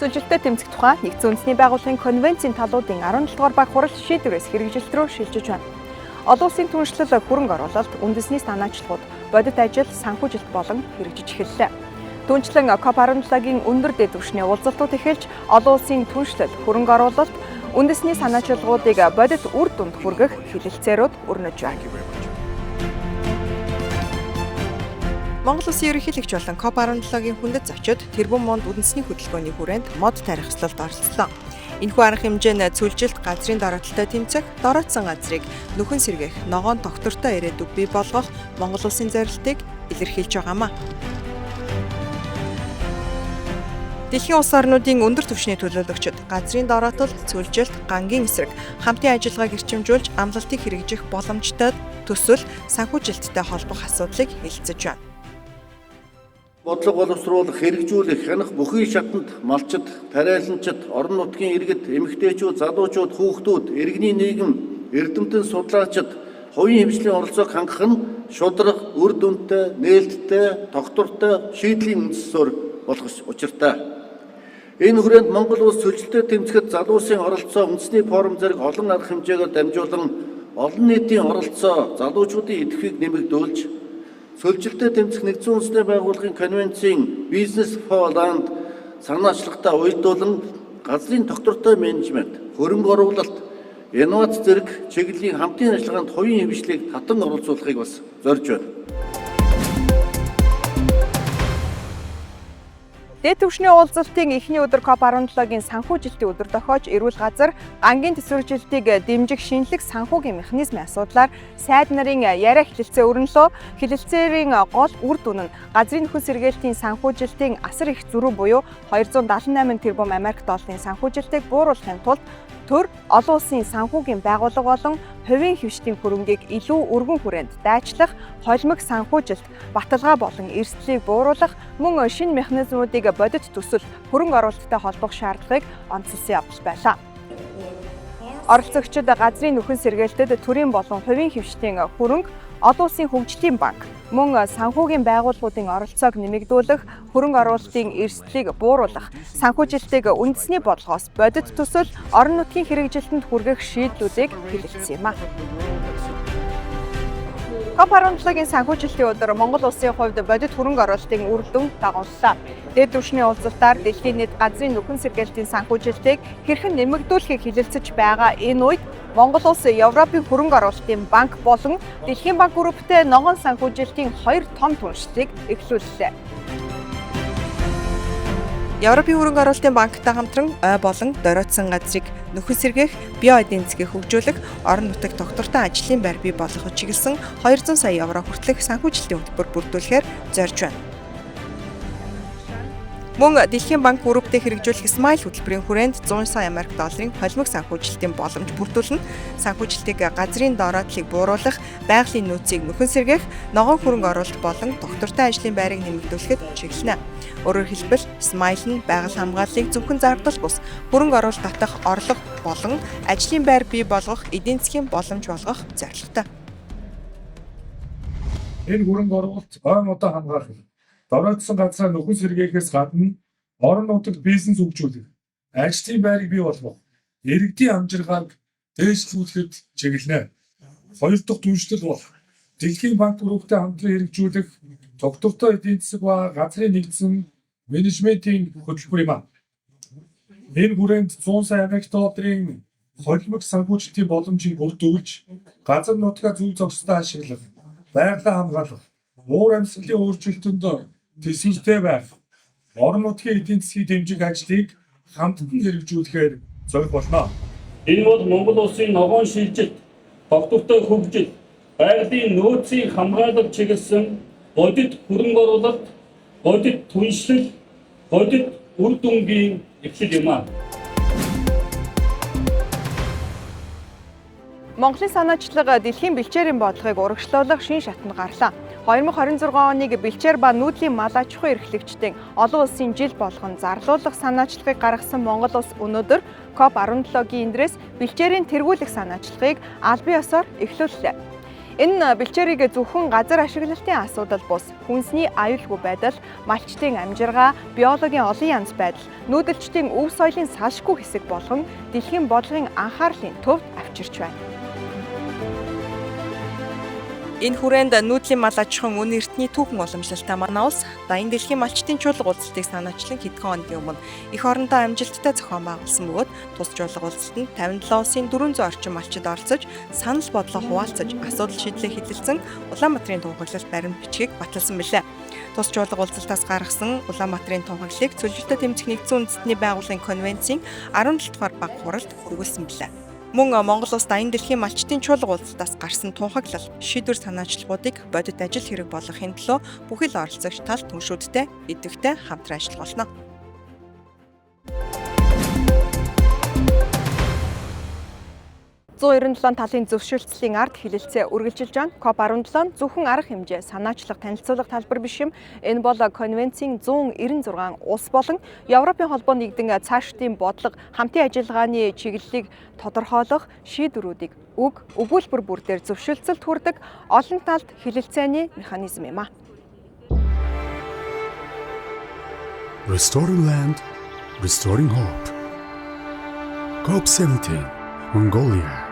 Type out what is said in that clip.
Сүлжилттэй тэмцэх тухай Нэгдсэн Үндэсний Байгууллагын Конвенцийн талуудын 17 дугаар баг хурал шийдвэрээс хэрэгжилт рүү шилжиж байна. Олон улсын түншлэл, хөрөнгө оруулалт, үндэсний санаачлагууд, бодит ажил, санхүүжилт болон хэрэгжиж эхэллээ. Түүнчлэн COP17-гийн өндөр дэд түвшний уулзалтууд эхэлж, олон улсын түншлэл, хөрөнгө оруулалт, үндэсний санаачлагуудыг бодит үр дүнд хүргэх хэлэлцээрүүд өрнөж байна. Монгол Улсын ерөнхийлөгч болон COP17-гийн хүндэт зочид тэрбум монд үндэсний хөдөлгөөний хүрээнд мод тарихслалд оролцлоо. Энэхүү арга хэмжээ нь цөлжилт, газрын дороотолтой тэмцэх, дороотсон газрыг нөхөн сэргээх, ногоон тогтвортой ирээдүг бий болгох Монгол Улсын зорилтыг илэрхийлж байгаамаа. Дэлхийн улс орнуудын өндөр түвшний төлөөлөгчид газрын дороотол, цөлжилт, гангийн эсрэг хамтын ажиллагааг эрчимжүүлж амлалтыг хэрэгжих боломжтой төсөл санхүүжилттэй холбох асуудлыг хэлэлцэж байна. Бодлого боловсруулах, хэрэгжүүлэх, хянах бүхий шатанд малчид, тариаланчид, орон нутгийн иргэд, эмэгтэйчүүд, залуучууд, хүүхдүүд, иргэний нийгэм, эрдэмтэн судлаачид хувийн хэмжлийн оролцоог хангах нь шударга, үр дүнтэй, нээлттэй, тогтвортой шийдлийн үндэс суурь болох учиртай. Энэ хүрээнд Монгол улс цөлжилтөд тэмцэхэд залуусын оролцоо, үндэсний форум зэрэг олон арга хэмжээгээр дамжуулан олон нийтийн оролцоо, залуучуудын идэвхийг нэмэгдүүлж, цөлжилтөд тэмцэх Нэгдсэн Үндэсний Байгууллагын Конвенцийн Business for Land санаачлагтай уялдуулан газрын тогтвортой менежмент, хөрөнгө оруулалт, инновац зэрэг чиглэлийн хамтын ажиллагаанд хувийн хэмжлийг татан оролцуулахыг бас зорж байна. Дээд түвшний уулзалтын эхний өдөр COP17-гийн санхүүжилтийн өдөр дохиож, эрүүл газар, гангийн төсвөржилтийг дэмжих шинэлэг санхүүгийн механизмын асуудлаар сайд нарын яриа хэлэлцээ өрнөлөө. Хэлэлцээрийн гол үр дүн нь газрын нөхөн сэргээлтийн санхүүжилтийн асар их зөрүү буюу 278 тэрбум Америк долларын санхүүжилтийг бууруулахын тулд төр олон улсын санхүүгийн байгууллага болон хувийн хэвшлийн хөрөнгийг илүү өргөн хүрээнд дайчлах, холимог санхүүжилт, баталгаа болон эрсдлийг бууруулах, мөн шинэ механизмуудыг бодит төсөл, хөрөнгө оруулалттай холбох шаардлагыг онцлсон явдал байлаа. Оролцогчид газрын нөхөн сэргээлтэд төрийн болон хувийн хэвшлийн хөрөнгө, олон улсын хөгжлийн банк, мөн санхүүгийн байгууллагуудын оролцоог нэмэгдүүлэх, хөрөнгө оруулалтын эрсдлийг бууруулах, санхүүжилтийг үндэсний бодлогоос бодит төсөл, орон нутгийн хэрэгжилтэнд хүргэх шийдлүүдийг хэлэлцсэн юм а. COP17-гийн санхүүжилтийн өдөр Монгол Улсын хувьд бодит хөрөнгө оруулалтын үр дүн дагууллаа. Дээд түвшний уулзалтаар дэлхийн нийт газрын нөхөн сэргээлтийн санхүүжилтийг хэрхэн нэмэгдүүлэхийг хэлэлцэж байгаа энэ үед Монгол Улс Европын хөрөнгө оруулалтын банк болон Дэлхийн банк групптэй ногоон санхүүжилтийн хоёр том түншлэлийг эхлүүллээ. Европын хөрөнгө оруулалтын банктай хамтран ой болон доройтсон газрыг нөхөн сэргээх, био эдийн засгийг хөгжүүлэх, орон нутагт тогтвортой ажлын байр бий болгоход чиглэсэн 200 сая евро хүртэлх санхүүжилтийн хөтөлбөр бүрдүүлэхээр зорж байна. Мөн Дэлхийн банк групптэй хэрэгжүүлэх Smile хөтөлбөрийн хүрээнд 100 сая Америк долларын холимог санхүүжилтийн боломж бүрдүүлнэ. Санхүүжилтийг газрын дороотлыг бууруулах, байгалийн нөөцийг нөхөн сэргээх, ногоон хөрөнгө оруулалт болон тогтвортой ажлын байрыг нэмэгдүүлэхэд чиглэнэ. Өөрөөр хэлбэл Smile нь байгаль хамгааллыг зөвхөн зардал бус хөрөнгө оруулалт татах орлого болон ажлын байр бий болгох эдийн засгийн боломж болгох зорилготой. Энэ хөрөнгө оруулалт ой модоо хамгаалах, доройтсон газраа нөхөн сэргээхээс гадна орон нутагт бизнес хөгжүүлэх, ажлын байрыг бий болгох, иргэдийн амжиргааг дээшлүүлэхэд чиглэнэ. Хоёр дахь түншлэл бол Дэлхийн банк групптэй хамтран хэрэгжүүлэх тогтвортой эдийн засаг ба газрын нэгдсэн менежментийн хөтөлбөр юм а. Энэ хүрээнд 100 сая Америк долларын холимог санхүүжилтийн боломжийг бүрдүүлж, газар нутгаа зөв зохистой ашиглах, байгалаа хамгаалах, уур амьсгалын өөрчлөлтөнд төсөвтэй байх, орон нутгийн эдийн засгийг дэмжих ажлыг хамтдан хэрэгжүүлэхээр зорих болно. Энэ бол Монгол улсын ногоон шилжилт, тогтвортой хөгжил, байгалийн нөөцийн хамгаалалт чиглэсэн бодит хөрөнгө оруулалт, бодит түншлэл, бодит үр дүнгийн эхлэл юм а. Монголын санаачлага дэлхийн бэлчээрийн бодлогыг урагшлуулах шинэ шатанд гарлаа. 2026 оныг бэлчээр ба нүүдлийн мал аж ахуйн эрхлэгчдийн олон улсын жил болгон зарлуулах санаачлагыг гаргасан Монгол улс өнөөдөр COP17-гийн эндрээс бэлчээрийн тэргүүлэх санаачлагыг албан ёсоор эхлүүллээ. Энэ бэлчээрийг зөвхөн газар ашиглалтын асуудал бус хүнсний аюулгүй байдал, малчдын амжиргаа, биологийн олон янз байдал, нүүдэлчдийн өв соёлын салшгүй хэсэг болгон дэлхийн бодлогын анхаарлын төвд авчирч байна. Энэ хүрээнд нүүдлийн мал аж ахуйн үн эрдний түүхэн уламжлалтай манай улс даян дэлхийн малчдын чуулга уулзалтыг санаачлан хэдхэн хоногийн өмнө эх орондоо амжилттай зохион байгуулсан бөгөөд тус чуулга уулзалтанд 57 улсын 400 орчим малчид оролцож санал бодлоо хуваалцаж асуудал шийдлээ хэлэлцэн Улаанбаатарын тунхаглалт баримт бичгийг баталсан билээ. Тус чуулга уулзалтаас гаргасан Улаанбаатарын тунхаглалыг цөлжилтөд тэмцэх нэгдсэн үндэстний байгууллагын конвенцийн 17 дугаар баг хуралд хүргүүлсэн билээ. Мөн Монгол улс даян дэлхийн малчдын чуулга уулзалтаас гарсан тунхаглал шийдвэр санаачлагуудыг бодит ажил хэрэг болгохын төлөө бүхэл оролцогч тал түншүүдтэй идэвхтэй хамтран ажиллах болно. 197 талын зөвшөлтслийн ард хэлэлцээ үргэлжилж байна. COP17 зөвхөн арга хэмжээ, санаачлах, танилцуулга талбар биш юм. Энэ бол конвенцийн 196 улс болон Европын холбоо нэгдэн цаашдын бодлого, хамтын ажиллагааны чиглэлийг тодорхойлох шийдвэрүүдийг үг, өгүүлбэр бүр дээр зөвшөлтсөлд хүрдэг олон талд хэлэлцээний механизм юм а. Restoring land, restoring hope. COP17, Mongolia.